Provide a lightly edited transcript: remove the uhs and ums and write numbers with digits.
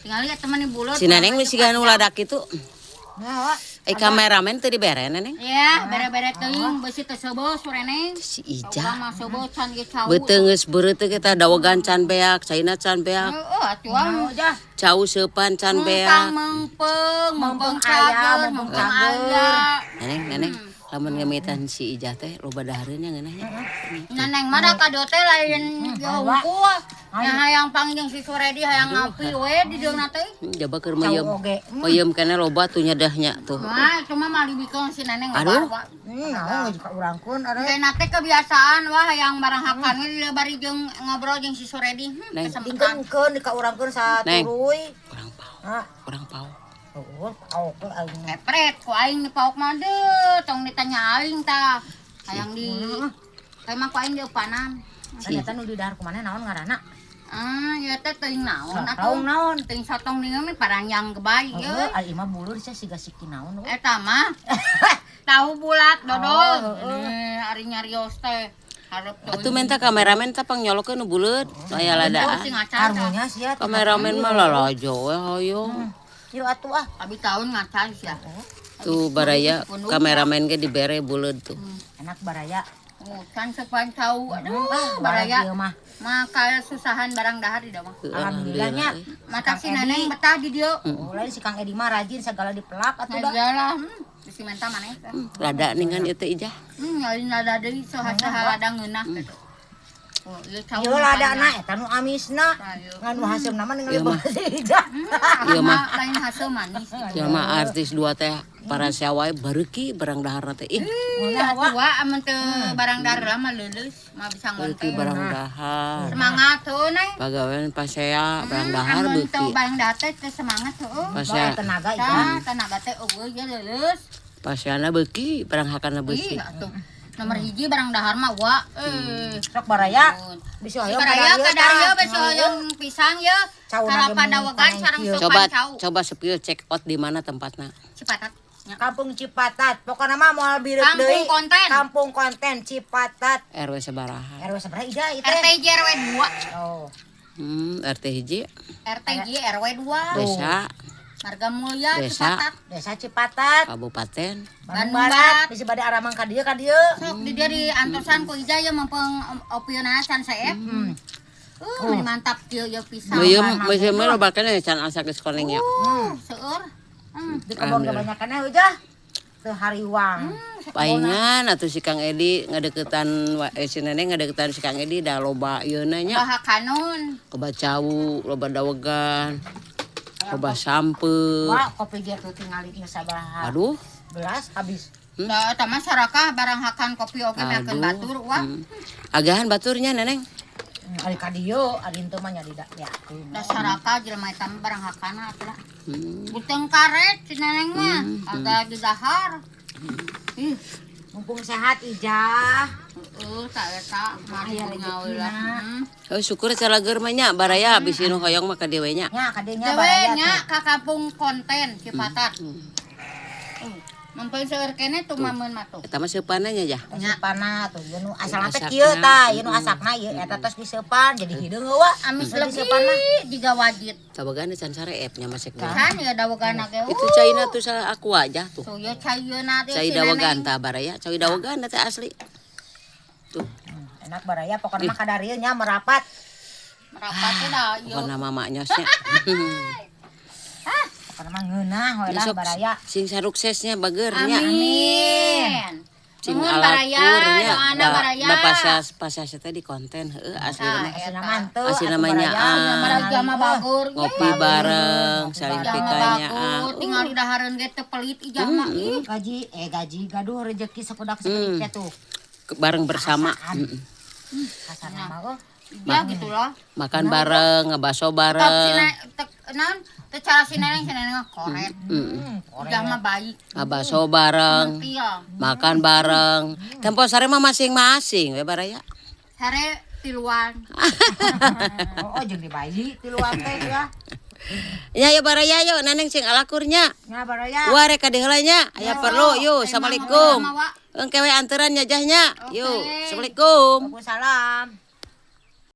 Tinggal lihat teman buleud. Si Neneng nu siga nu ladak kitu. Nah, Wak. Eh, kameramen teu dibere, Neneng. Ya, bere-bere teuing beusi teu seubeuh sureneng. Si Urang Ijah. mah seubeuh can ge cau. Beuteung geus beureut teh kita dawegan can beak, caina can beak, Heeh, atuh ah. Ujah. Cau seupan can Mengkang beak. Mengpeung, mengpeung Mengpeung aya, cager, mengpeung mengpeung cager. aya. Neneng, Neneng, lamun ngemitan si Ijah teh loba dahareun nya ngeunah nya. Neneng mah da kadieu teh lain jauh hungkul. Nya hayang panggil si Suredi, hayang ngopi we di dieu teh. Jaba keur meuyeum. Cau oge. Meuyeum keneh loba tuh nyedahnya tuh. Wah, cuma mah dibikeun si Neneng. Aduh. Naon geus ka urangkeun are. Kayak teh kebiasaan wah hayang barang hakan we di bari jeung ngobrol jeung si Suredi. Neng. Kesempetan. Dingkeun di ka urangkeun Neng. saturuy. Urang paok, Hah. urang paok. Oh, paok we aing. Kepret ku aing di paok mah deuh, tong ditanya aing tah. Hayang di kayak mah ku aing dieupanan. Kan eta nu di dahar kumaha naon ngaranna? Ah, ieu teh teuing naon atuh? Sotong naon? Teuing sotong deui mah paranjang gebay Heeh, ye. ari mah bulur sia siga siki naon we. Eta mah tahu bulat dodol. Oh, heeh. Eh, ari nyarios teh. Hareup teuing. Atuh minta kameramen teh pangnyolokeun nu buleut, aya ladaan. Sing ngaca tah. Karmunya sia. Kameramen mah lalajo we hoyong. Ieu atuh ah. Abi tahun ngaca sia. Tuh baraya kameramen ge dibere buleut tuh. Enak baraya. Oh, can sepan cau. Aduh, Ah, baraya. ieu mah. Maka susahan barang dahar di dieu mah. Alhamdulillah nya. Mata si Neneng betah di dieu. Oh, lain si Kang Edi mah rajin segala dipelak atuh Nah, dah. iyalah, bisi menta maneh teh. Lada ningan ieu teh Ijah. Lain lada deui saha-saha lada ngeunah gitu. Oh, ieu cau. Ieu ladana eta nu amisna. Ayo. Ngan nu haseumna mah ningali Ieu mah. ijah. Ieu mah. Lain hasil manis. Ieu mah artis dua teh para wae bareuki barang dahar teh. Ih, Iya, tua amun teu barang dahar mah leuleus, mah bisa bareuki ngonten. barang dahar. Semangat tuh, Neng. Pagawean pasea barang dahar Amun teu beuki. barang dahar teh teu semangat heueuh. Pasea Tenaga ijah. Tah, tenaga teh eueuh ye leuleus. paseana beuki, barang hakana beuki. Ih, atuh. Nomor hiji barang dahar mah wa. Eh. Sok baraya. Bisa hoyong Baraya ka ka dieu tah. besi hoyong pisang ye. Cau Kalapa nage dawegan mung sareng kieu. sopan Coba cau. coba spill check out di mana tempatna. Cipatat. Nya. Kampung Cipatat. Pokokna mah moal bireuk Kampung deui. konten. Kampung konten Cipatat. RW sabaraha? RW sabaraha ijah ieu teh? RT hiji RW 2. Oh. RT hiji, RT hiji RW 2. desa, Marga Mulya Desa. Cipatat. Desa Cipatat, kabupaten. Bandung Bandung Barat. Barat. Bisi bade aramang ka dieu ka dieu. Sok di dieu di antosan ku Ija ye mempeng opieunana can seep. Meni mantap kieu ye pisang. Meuyeum meuyeum mah loba keneh can asak geus koneng nya. Seueur. Di kebon kebanyakan ujah. Teu hariwang. Paingan atuh si Kang Edi ngadeukeutan si Neneng ngadeukeutan si Kang Edi da loba ieuna nya. Baha kanun. Loba cau, loba dawegan, loba sampeu. Wah, kopi ge tuh tingali geus sabaraha Aduh. belas habis. Da eta mah sarakah barang hakan kopi oge meakeun Aduh. batur wah. Agahan baturnya, Neneng. Ari ka dieu, ari henteu mah nya didakeun. Da sarakah jelema eta mah barang hakana atuh lah. Buteng karet si Neneng mah agak di dahar. Ih, Mumpung sehat Ijah. heeh ta eta mari Aya ngawe rezekina. lah. Oh, syukur calageur mah nya baraya bisi nu hoyong mah ka dieu we nya. Nya ka dieu nya Dewe baraya nya tuh. ka kampung konten Cipatat. Mempeng seueur keneh tuh mameun mah tuh. Eta mah seupanna nya jah. Seupana tuh ieu nu asalna teh Asakna. kieu tah, ieu nu asakna ieu eta tos diseupan jadi hideung eueuh. Amis Jadi legi seupan mah. jiga wajit. Tabagan can sareep nya masek ge. Kan ya dawegana ge. Itu caina tuh salah aku aja tuh. Tuh ya caieuna teh Cai si dawegan Neneng. tah baraya, cai dawegan teh asli. Tuh, Enak baraya pokokna mah kadarieu nya merapat. Merapat teh da ieu. pokona mama nyosnya. Pokokna mah ngeunah we lah Sok baraya. sing saruksesnya bageurnya. Amin. Sing Nuhun baraya, alakurnya. doana Da, baraya. da pasas pasas teh di konten heueuh asli Tah, mah. Asina mah henteu Asina atuh mah baraya. nyaah. Baraya mah bagur. Ngopi bareng, saling Ijah mah pikanya. bagur, tinggal di dahareun ge teu pelit ijah mah. Ih, Gaji gaji gaduh rezeki sakudak sakedik teh tuh. Bareng bersama. Kasarna mah eueuh. Ijah gitu lah. Makan bareng, ngebaso Top si bareng. Naon teu cara si Neneng mah koret. Ijah mah baik. Ngabaso bareng, Iya. makan bareng. Tempo sare mah masing-masing we baraya. Sare tiluan. Oh, jeung dibayi tiluan teh ya. Nya ya baraya yo Neneng sing alakurnya. Nya baraya. Wah rek ka diheula nya, aya perlu yuk. Assalamualaikum. Mama, Wak. Engke we anteran nya jahnya. Yuk, Oke. Assalamualaikum. Waalaikumsalam.